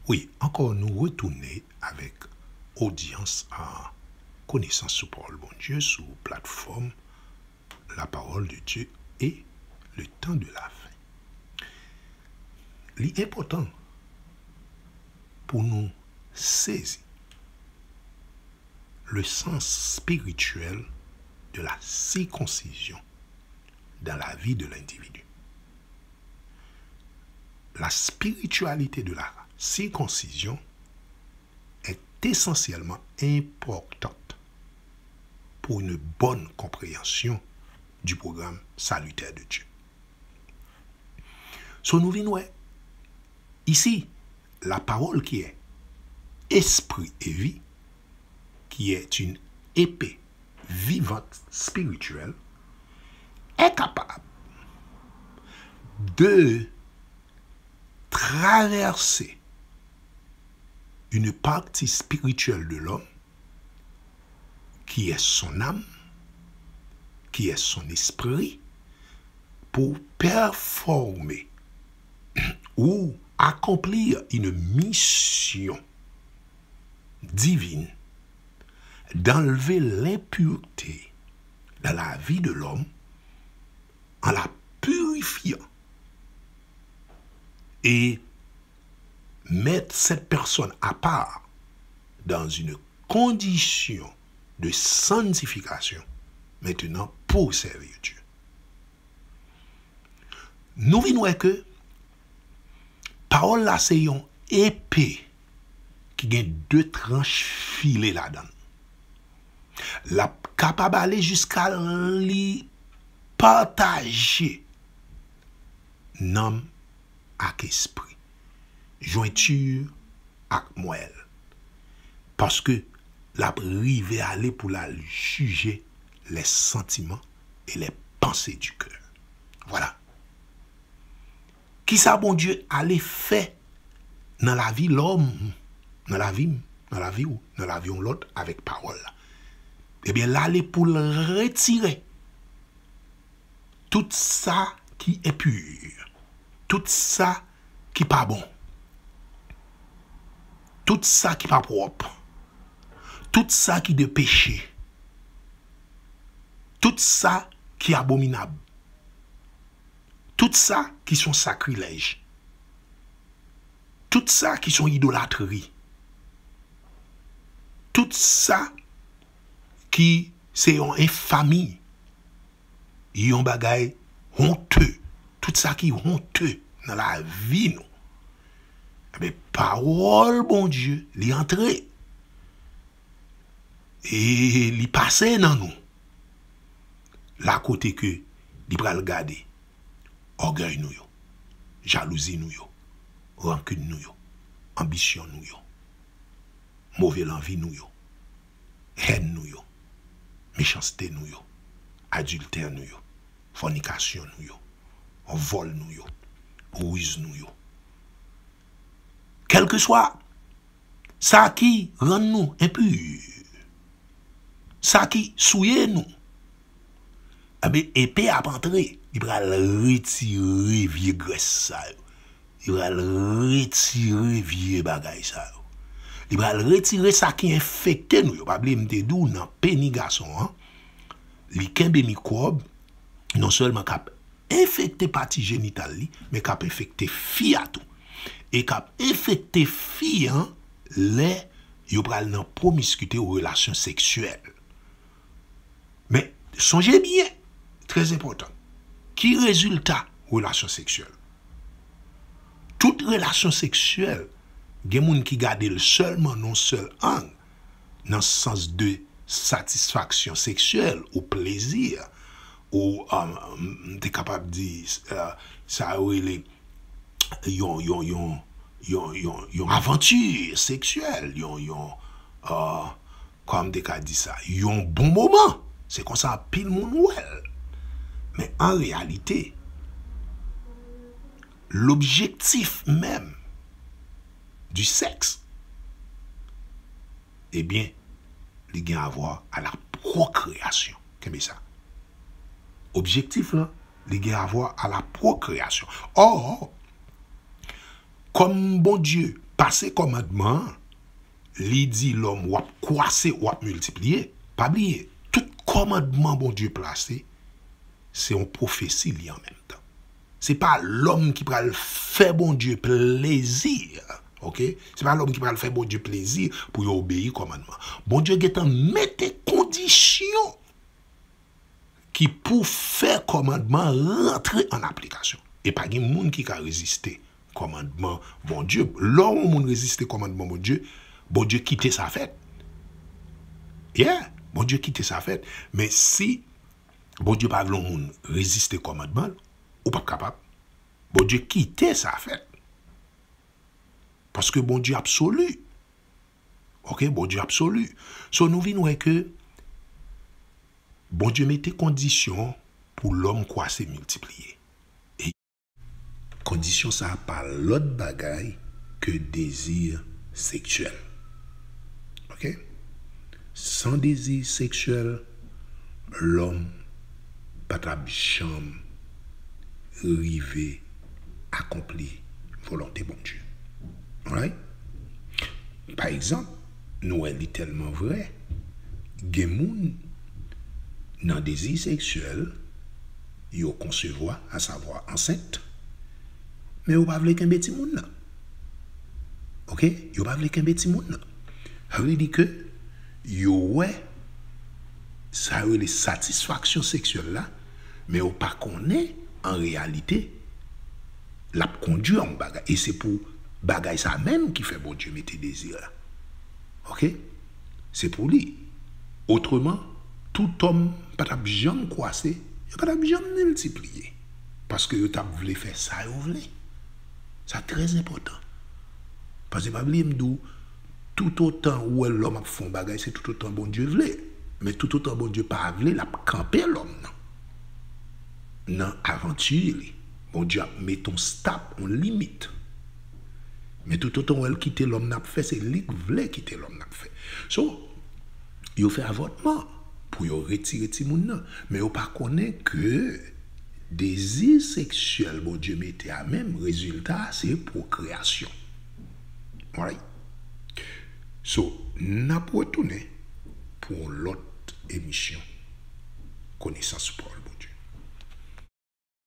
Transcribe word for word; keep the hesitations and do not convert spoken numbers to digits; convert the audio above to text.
Wi, ankò nou retounen avèk odyans a Konesans sou Pawòl Bondye sou platfòm La Parole de Dieu et le temps de la fin. Li enpòtan pou nou sezi le sens spirituel de la circoncision dans la vie de l'individu. La spiritualité de la circoncision est essentiellement importante pour une bonne compréhension du programme salutaire de Dieu. So nou vin wè, ici, la parole qui est esprit et vie, qui est une épée vivante spirituelle, est capable de traverser une partie spirituelle de l'homme, qui est son âme, qui est son esprit, pour performer ou accomplir une mission divine d'enlever l'impureté dans la vie de l'homme en la purifiant et mettre cette personne à part dans une condition de sanctification maintenant pour servir Dieu. Nou vin wè ke pawòl la se yon epe ki gen de tranch file ladan l. L ap kapab ale jiska li pataje nanm ak espri, jwenti ak mwèl. Paske l ap rive ale pou l al jije les sentiments et les pensées du cœur. Vwala. Kisa Bondye ale fè nan lavi lòm, nan lavi m, nan lavi w, nan lavi yon lòt avèk pawòl la? Ebyen, l ale pou l retire tout sa ki enpi, tout sa ki pa bon, tout sa ki pa pwòp, tout sa ki de peche, tout sa ki abominab, tout sa ki son sakrilèj, tout sa ki son idolatri, tout sa ki se yon enfami, yon bagay honte, tout sa ki honte nan lavi nou, ebyen, pawòl Bondye, li antre e li pase nan nou. La kote ke li pral gade ògèy nou yo, jalouzi nou yo, rankin nou yo, anbisyon nou yo, move lanvi nou yo, hèn nou yo, mechanste nou yo, adiltè nou yo, fònikasyon nou yo, vòl nou yo, riz nou yo. Kèlkeswa sa ki rann nou enpi, sa ki souye nou, ebyen, epe a ap antre, li pral retire vye grès sa yo. Li pral retire vye bagay sa yo. Li pral retire sa ki enfekte nou yo. Pa bliye m te di w nan peni gason an, li kenbe mikwòb, non sèlman k ap enfekte pati jenital li, men k ap enfekte fi a tou. E k ap enfekte fi an lè yo pral nan pwomiskite ou relasyon seksyèl. Men, sonje byen, trè enpòtan, ki rezilta relasyon seksyèl? Tout relasyon seksyèl, gen moun ki gade l sèlman nan yon sèl ang, nan sans de satisfaction sexuelle ou plezi, ou, um, m te kapab di, uh, sa yo rele yon, yon, yon, yon, yon, yon avanti seksyèl, yon, yon, uh, kòman m te ka di sa, yon bon moman. Se konsa anpil moun wè l. Men an reyalite, lobjektif menm du sexe, ebyen, li gen avwa a la pwokreyasyon. Kenbe sa. Objektif lan, li gen avwa a la pwokreyasyon. Or, kòm Bondye pase kòmandman an, li di lòm w ap kwase, w ap miltipliye. Pa bliye, tout kòmandman Bondye plase, se yon pwofesi li an menm tan. Se pa lòm ki pral fè Bondye plezi, oke? Se pa lòm ki pral fè Bondye plezi pou yo obeyi kòmandman. Bondye gentan mete kondisyon ki pou fè kòmandman rantre an aplikasyon. E pa gen moun ki ka reziste kòmandman Bondye. Lè yon moun reziste kòmandman Bondye, Bondye kite sa fèt. Yeah, Bondye kite sa fèt. Men si Bondye pa vle yon moun reziste kòmandman l, ou p ap kapab. Bondye kite sa fèt. Paske Bondye absoli. Oke, Bondye absoli. So, nou vin wè ke Bondye mete kondisyon pou lòm kwase, miltipliye. E kondisyon sa a pa lòt bagay ke dezi seksyèl. Oke? San dezi seksyèl, lòm pa t ap janm rive akonpli volonte Bondye. Alright? Pa egzanp, nou wè li tèlman vrè, gen moun nan dezi seksyèl, yo konsevwa, asavwa ansent, men yo pa vle kenbe timoun nan. Oke? Yo pa vle kenbe timoun nan. Sa vle di ke yo wè sa yo rele satisfaksyon seksyèl la, men yo pa konnen an reyalite l ap kondui a yon bagay. E se pou bagay sa menm ki fè Bondye mete dezi la. Oke? Se pou li. Otreman, tout òm pa t ap janm kwase, yo pa t ap janm miltipliye. Paske yo t ap vle fè sa yo vle. Sa trè enpòtan. Paske pa bliye m di w, toutotan ou wè lòm ap fè yon bagay, se toutotan Bondye vle. Men toutotan Bondye pa vle, l ap kanpe lòm nan. Nan avanti li. Bondye ap met yon stop, yon limit. Men toutotan w wè l kite lòm nan ap fè, se li k vle kite lòm nan ap fè. So, yo fè avòtman pou yo retire timoun nan. Men yo pa konnen ke dezi seksyèl Bondye mete a menm, rezilta a se pwokreyasyon. Alright? So, n ap retounen pou yon lòt emisyon Konesans Pawòl Bondye.